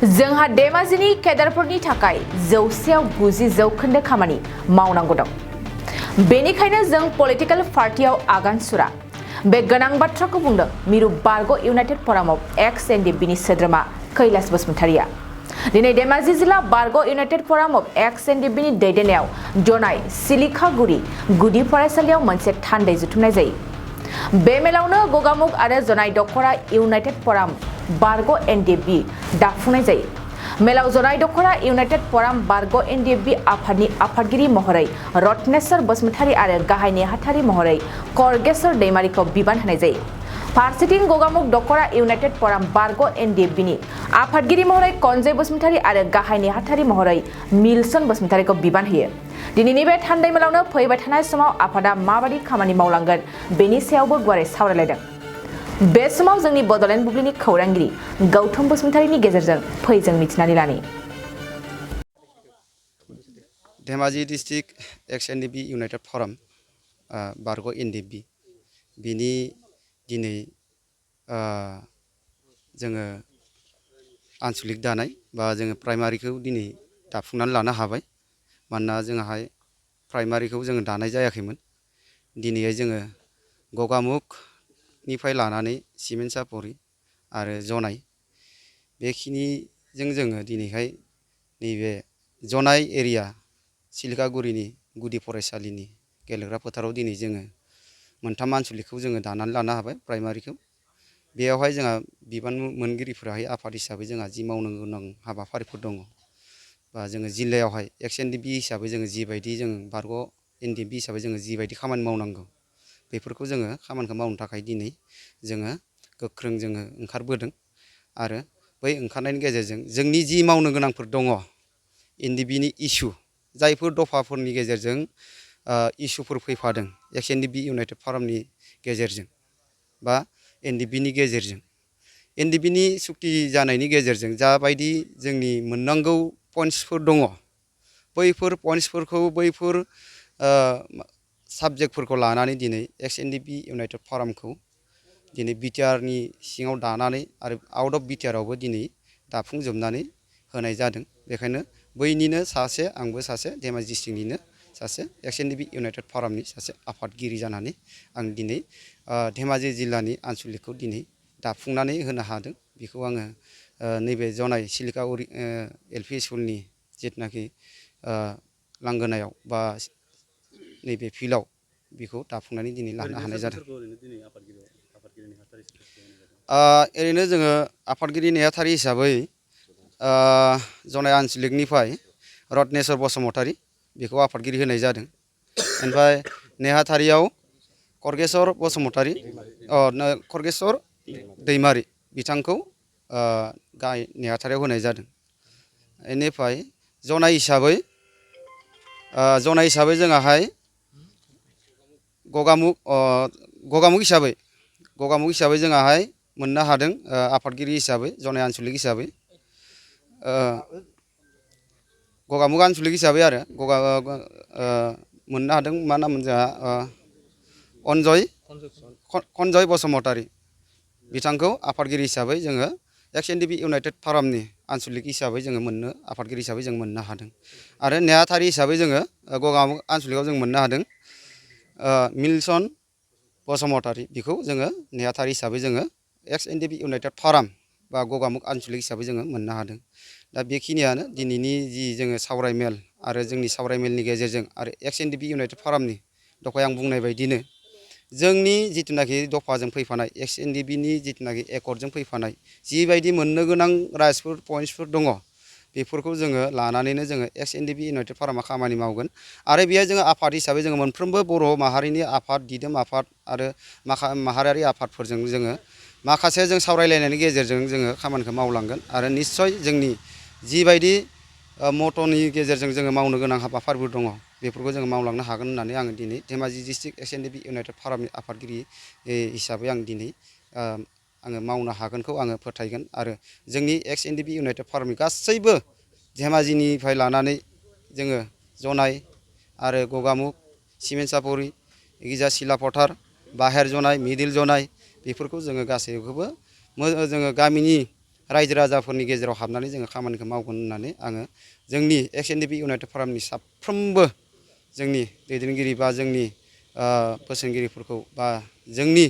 जोंहा धेमाजिनि केडारफोरनि थाखाय 190 जौखोन्दो खामानि मावनांगौ दं। बेनिखायनो जों पलिटिकल पार्टियाव आगान सुरा। बे गोनां बाथ्राखौ बुंदों मिरु बारग' इउनाइटेड फराम अफ एक्स एनडिएफबि सोद्रोमा कैलाश बसुमतारिया। दिनै धेमाजि जिल्ला बारग' इउनाइटेड फराम अफ एक्स एनडिएफबि दैदेननायाव जनाय सिलिखागुरि गुदि फरायसालियाव मोनसे थान्दै जुथुमनाय जायो। बे मेलावनो गगामुग आरो जनाय दखरा इउनाइटेड फराम बारग' एनडिएफबि दाफुंनाय जायो। मेलाव जनाय दखरा इउनाइटेड फराम बारग' एनडिएफबि आफादनि आफादगिरि महरै रत्नेश्वर बसुमतारि आरो गाहाय नेहाथारि महरै करगेश्वर दैमारिखौ बिबान होनाय जायो। फारसेथिं गगामुग दखरा इउनाइटेड फराम बारग' एनडिएफबिनि आफादगिरि महरै कन्जय बसुमतारि आरो गाहाय नेहाथारि महरै मिल्सन बसुमतारिखौ बिबान होयो। दिनैनि बे थान्दै मेलावनो फैबाय थानाय समाव आफादा माबादि खामानि मावलांगोन बेनि सायावबो गुवारै सावरायलायदों। बे समाव जोंनि बड'लेण्ड बुब्लिनि खौरांगिरि गौतम बसुमतारिनि गेजेरजों फै जों मिथिनानै लानि। धेमाजि डिस्ट्रिक्ट एक्स एनडिएफबि इउनाइटेड फराम बारग' एनडिएफबि बिनि दिनै जोङो आनसलिक दानाय बा जोङो प्राइमारिखौ दिनै दाफुंनानै लानो हाबाय। मानोना जोंहाय प्राइमारिखौ जोङो दानाय जायाखैमोन। दिनैहाय जोङो गगामुगनिफ्राय लानानै सिमेन्ट सापरि आरो जनाय बेखिनिजों जोङो दिनैहाय नैबे जनाय एरिया सिलिखागुरिनि गुदि फरायसालिनि गेलेग्रा फोथाराव दिनै जोङो मोनथाम आनसलिकखौ जोङो दानानै लानो हाबाय प्राइमारिखौ। बेयावहाय जोंहा बिबान मोनगिरिफोराहाय आफाद हिसाबै जोंहा जि मावनो गोनां हाबाफारिफोर दङ बा जोङो जिल्लायावहाय एक्स एनडिएफबि हिसाबै जोङो जिबायदि जों बारग' एनडिएफबि हिसाबै जोङो जिबायदि खामानि मावनांगौ बेफोरखौ जोङो खामानिखौ मावनो थाखाय दिनै जोङो गोख्रों जोङो ओंखारबोदों आरो बै ओंखारनायनि गेजेरजों जोंनि जि मावनो गोनांफोर दङ एनडिएफबिनि इसु जायफोर दफाफोरनि गेजेरजों इसुफोर फैफादों एक्स एनडिएफबि इउनाइटेड फरामनि गेजेरजों बा एनडिएफबिनि गेजेरजों एनडिएफबिनि सुक्ति जानायनि गेजेरजों जाबायदि जोंनि मोननांगौ पइन्टसफोर दङ बैफोर पइन्टसफोरखौ बैफोर साबजेक्टफोरखौ लानानै दिनै एक्स एनडिएफबि इउनाइटेड फरामखौ दिनै बिटिआरनि सिङाव दानानै आरो आउट अफ बिटिआरावबो दिनै दाफुंजोबनानै होनाय जादों। बेखायनो बैनिनो सासे आंबो सासे धेमाजि डिस्ट्रिक्टनिनो सासे एक्स एनडिएफबि इउनाइटेड फरामनि सासे आफादगिरि जानानै आं दिनै धेमाजि जिल्लानि आनसलिकखौ दिनै दाफुंनानै होनो हादों। बेखौ आङो नैबे जनाय सिलिखागुरि एलपि स्कुलनि जिथुनाखि लांगोनायाव बा नैबे फिल्डआव बेखौ दाफुंनानै दिनै लानो हानाय जादों। ओरैनो जोङो आफादगिरि नेहाथारि हिसाबै जनाय आनसलिकनिफ्राय रत्नेश्वर बसुमतारि बेखौ आफादगिरि होनाय जादों। ओमफ्राय नेहाथारियाव करगेश्वर बसुमतारि करगेश्वर दैमारि बिथांखौ गाहाय नेहाथारियाव होनाय जादों। बेनिफ्राय जनाय हिसाबै जोंहाय गगामुग हिसाबै जोंहाय मोननो हादों आफादगिरि हिसाबै जनाय आनसलिक हिसाबै गगामुग आनसलिक हिसाबै आरो मोननो हादों मा नाममोन जोंहा कन्जय बसुमतारि बिथांखौ आफादगिरि हिसाबै जोङो एक्स एनडिएफबि इउनाइटेड फरामनि आनसलिक हिसाबै जोङो आफादगिरि हिसाबै जों मोननो हादों। आरो नेहाथारि हिसाबै जोङो गगामुग आनसलिकआव जों मोननो हादों मिल्सन बसुमतारि बेखौ जोङो नेहाथारि हिसाबै जोङो एक्स एनडिएफबि इउनाइटेड फराम बा गगामुग आनसलिक हिसाबै जोङो मोननो हादों। दा बेखिनियानो दिनैनि जि जोङो सावरायमेल आरो जोंनि सावरायमेलनि गेजेरजों आरो एक्स एनडिएफबि इउनाइटेड फरामनि दहाय आं बुंनाय बायदिनो जोंनि जिथुनाखि दफाजों फैफानाय एक्स एनडिएफबिनि जिथुनाखि एकर्डजों फैफानाय जिबायदि मोननो गोनां राइट्सफोर पइन्टसफोर दङ बेफोरखौ जोङो लानानैनो जोङो एक्स एनडिएफबि इउनाइटेड फरामा खामानि मावगोन। आरो बेहाय जोङो आफाद हिसाबै जोङो मोनफ्रोमबो बर' माहारिनि आफाद दिदोम आफाद आरो माहारियारि आफादफोरजों जोङो माखासे जों सावरायलायनायनि गेजेरजों जोङो खामानिखौ मावलांगोन आरो निस्सय जोंनि जिबायदि मट'नि गेजेरजों जोङो मावनो गोनां हाबाफारिफोर दङ बेफोरखौ जोङो मावलांनो हागोन होननानै आङो दिनै धेमाजि डिस्ट्रिक्ट एक्स एनडिएफबि इउनाइटेड फरामनि आफादगिरि हिसाबै आं दिनै आङो मावनो हागोनखौ आङो फोथायगोन। आरो जोंनि एक्स एनडिएफबि इउनाइटेड फरामनि गासैबो धेमाजिनिफ्राय लानानै जोङो जनाय आरो गगामुग सिमेन्ट सापरि गिजा सिलापथार बाहेर जनाय मिडिल जनाय बेफोरखौ जोङो गासैखौबो जोङो गामिनि रायजो राजाफोरनि गेजेराव हाबनानै जोङो खामानिखौ मावगोन होननानै आङो जोंनि XNDP इउनाइटेड फरामनि साफ्रोमबो जोंनि दैदेनगिरि बा जोंनि बोसोनगिरिफोरखौ बा जोंनि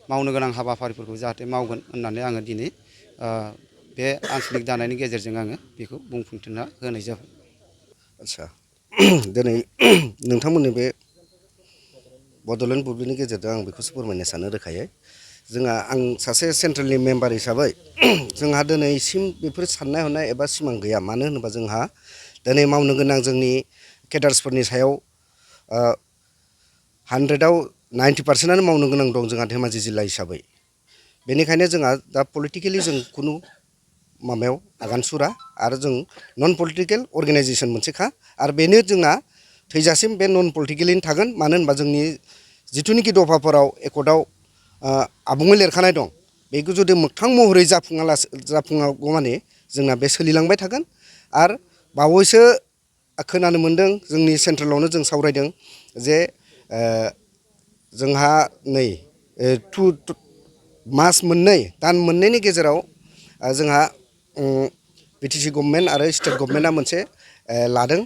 मावनो गोनां हाबाफारिफोरखौ जाहाथे मावगोन होननानै आङो दिनै बे आनसलिक दानायनि गेजेरजों आङो बेखौ बुंफुंथिना होनाय जाबाय। आच्छा दिनै नोंथांमोननि बे बड'लेण्ड बुब्लिनि गेजेरजों आं बेखौसो फोरमायनो सानो रोखायै जोंहा आं सासे सेन्ट्रेलनि मेम्बार हिसाबै जोंहा दिनैसिम बेफोर साननाय हनाय एबा सिमां गैया। मानो होनोबा जोंहा दिनै मावनो गोनां जोंनि केडार्सफोरनि सायाव 100आव 90% मावनो गोनां दं जोंहा धेमाजि जिल्ला हिसाबै। बेनिखायनो जोंहा दा पलिटिकेलि जों खुनु माबायाव आगान सुरा आरो जों नन पलिटिकेल अर्गेनाइजेसन मोनसेखा आरो बेनो जोंना थैजासिम बे नन पलिटिकेलैनो थागोन। मानो होनबा जोंनि जिथुनिखि दफाफोराव एकर्डआव आबुङै लिरखानाय दं बेखौ जुदि मोगथां महरै जाफुङागौ माने जोंना बे सोलिलांबाय थागोन। आरो बावैसो खोनानो मोन्दों जोंनि सेन्ट्रेलावनो जों सावरायदों जे जोंहा नै मास मोननै दान मोननैनि गेजेराव जोंहा BTC गभर्नमेन्ट आरो स्टेट गभर्नमेन्टआ मोनसे लादों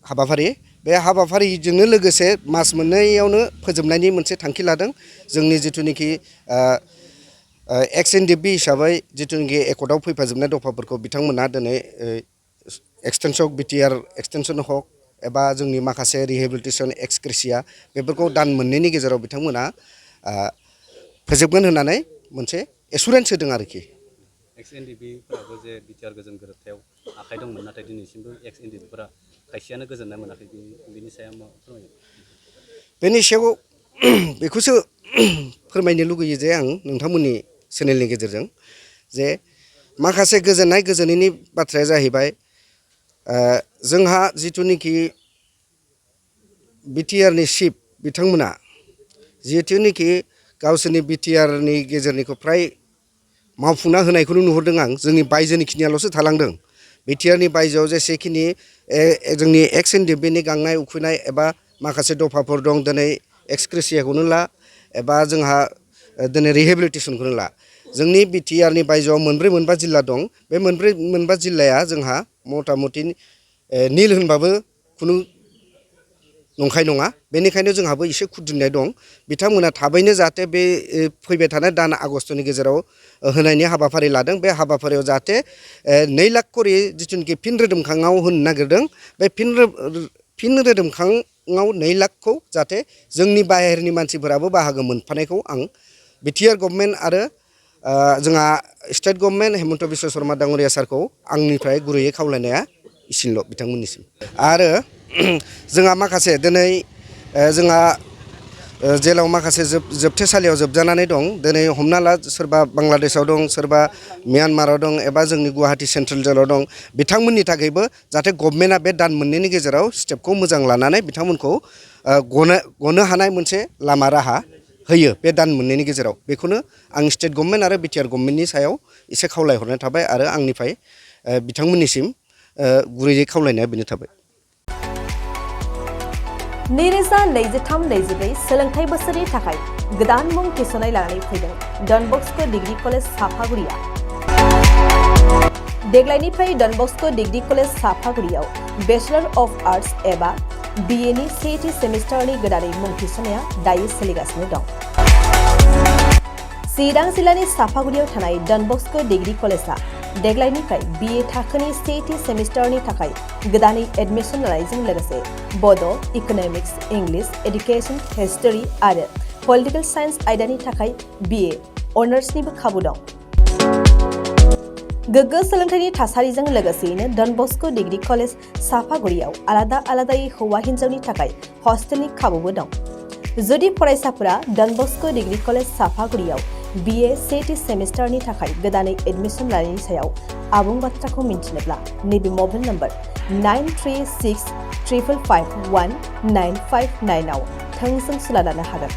हाबाफारि। बे हाबाफारिजोंनो लोगोसे मास मोननैयावनो फोजोबनायनि मोनसे थांखि लादों। जोंनि जिथुनिखि XNDP हिसाबै जिथुनिखि एकर्डआव फैफाजोबनाय दफाफोरखौ बिथांमोना दिनै एक्सटेन्सन BTR एक्सटेन्सन हक एबा जोंनि माखासे रिहेबिलिटेसन एक्सक्रेसिया बेफोरखौ दान मोननैनि गेजेराव बिथांमोना फोजोबगोन होननानै मोनसे एसुरेन्स होदों आरोखि। XNDP-फोराबो जे BTR गोजोन गोरोबथायाव आखाइ दंमोन नाथाय दिनैसिमबो XNDP-फोरा खायसेयानो गोजोननाय मोनाखै। बेनि सायाव मा फोरमायनो? बेनि सायाव बेखौसो फोरमायनो लुगैयो जे आं नोंथांमोननि चेनेलनि गेजेरजों जे माखासे गोजोननाय गोजोनैनि बाथ्राया जाहैबाय जोंहा जिथुनिखि BTR-नि चिफ बिथांमोना जिथुनिखि गावसोरनि BTR-नि गेजेरनिखौ फ्राय मावफुंना होनायखौनो नुहरदों आं। जोंनि बायजोनि खिनियाल'सो थालांदों। BTR-नि बायजोआव जेसेखिनि जोंनि XNDP-नि गांनाय उखैनाय एबा माखासे दफाफोर दं दिनै एक्सक्रेसियाखौनो ला एबा जोंहा दिनै रिहेबिलिटेसनखौनो ला। जोंनि BTR-नि बायजोआव मोनब्रै मोनबा जिल्ला दं। बे मोनब्रै मोनबा जिल्लाया जोंहा मथा मथि निल होनबाबो खुनु नंखाय नङा। बेनिखायनो जोंहाबो एसे खुद्रिनाय दं। बिथांमोना थाबैनो जाहाथे बे फैबाय थानाय दान आगस्तनि गेजेराव होनायनि हाबाफारि लादों। बे हाबाफारियाव जाहाथे 2 लाख करि जिथुनिखि फिन रोदोमखाङाव होनो नागिरदों बे फिन रोदोमखाङाव 2 लाखखौ जाहाथे जोंनि बाहेरनि मानसिफोराबो बाहागो मोनफानायखौ आं BTR गभर्नमेन्ट आरो जोंहा स्टेट गभर्नमेन्ट हेमन्त बिश्व शर्मा दाङ'रिया सारखौ आंनिफ्राय गुरैयै खावलायनाया इसिमल' बिथांमोननिसिम। आरो जोंहा माखासे दिनै जोंहा जेलाव माखासे जोबथेसालियाव जोबजानानै दं। दिनै हमना ला सोरबा बांलादेशआव दं, सोरबा म्यानमाराव दं एबा जोंनि गुवाहाटी सेन्ट्रेल जेलाव दं। बिथांमोननि थाखायबो जाहाथे गभर्नमेन्टआ बे दान मोननैनि गेजेराव स्टेपखौ मोजां लानानै बिथांमोनखौ गनो हानाय मोनसे लामा राहा होयो बे दान मोननैनि गेजेराव। बेखौनो आं स्टेट गभर्नमेन्ट आरो BTR गभर्नमेन्टनि सायाव एसे खावलायहरनाय थाबाय आरो आंनिफ्राय बिथांमोननिसिम गुरैयै खावलायनाया बेनो थाबाय। 2023-24 सोलोंथाइ बोसोरनि थाखाय गोदान मुं थिसननाय लानानै फैदों डन बस्क' डिग्री कलेज साफागुरिया। देग्लायनिफ्राय डन बस्क' डिग्री कलेज साफागुरियाव बेचलर अफ आर्ट्स एबा BA-नि सेथि सेमिस्टारनि गोदानै मुं थिसननाया दायो सोलिगासिनो दं। चिरां जिल्लानि साफागुरियाव थानाय डन बस्क' डिग्री कलेजआ देग्लायनिफ्राय BA थाखोनि सेथि सेमिस्टारनि थाखाय गोदानै एडमिसन लानायजों लोगोसे बड', इक'नमिक्स, इंलिश, एडुकेशन, हिस्टरी आरो पलिटिकल साइन्स आयदानि थाखाय BA अनार्सनिबो खाबु दं। गोग्गो सोलोंथाइनि थासारिजों लोगोसेयैनो डन बस्क' डिग्री कलेज साफागुरियाव आलादा आलादायै हौवा हिन्जावनि थाखाय हस्टेलनि खाबुबो दं। जुदि फरायसाफोरा डन बस्क' डिग्री कलेज साफागुरियाव BA सेथि सेमिस्टारनि थाखाय गोदानै एडमिसन लानायनि सायाव आबुं बाथ्राखौ मिन्थिनोब्ला नैबे मबाइल नम्बर 9365551959 आव थोंजों सुला लानो हागोन।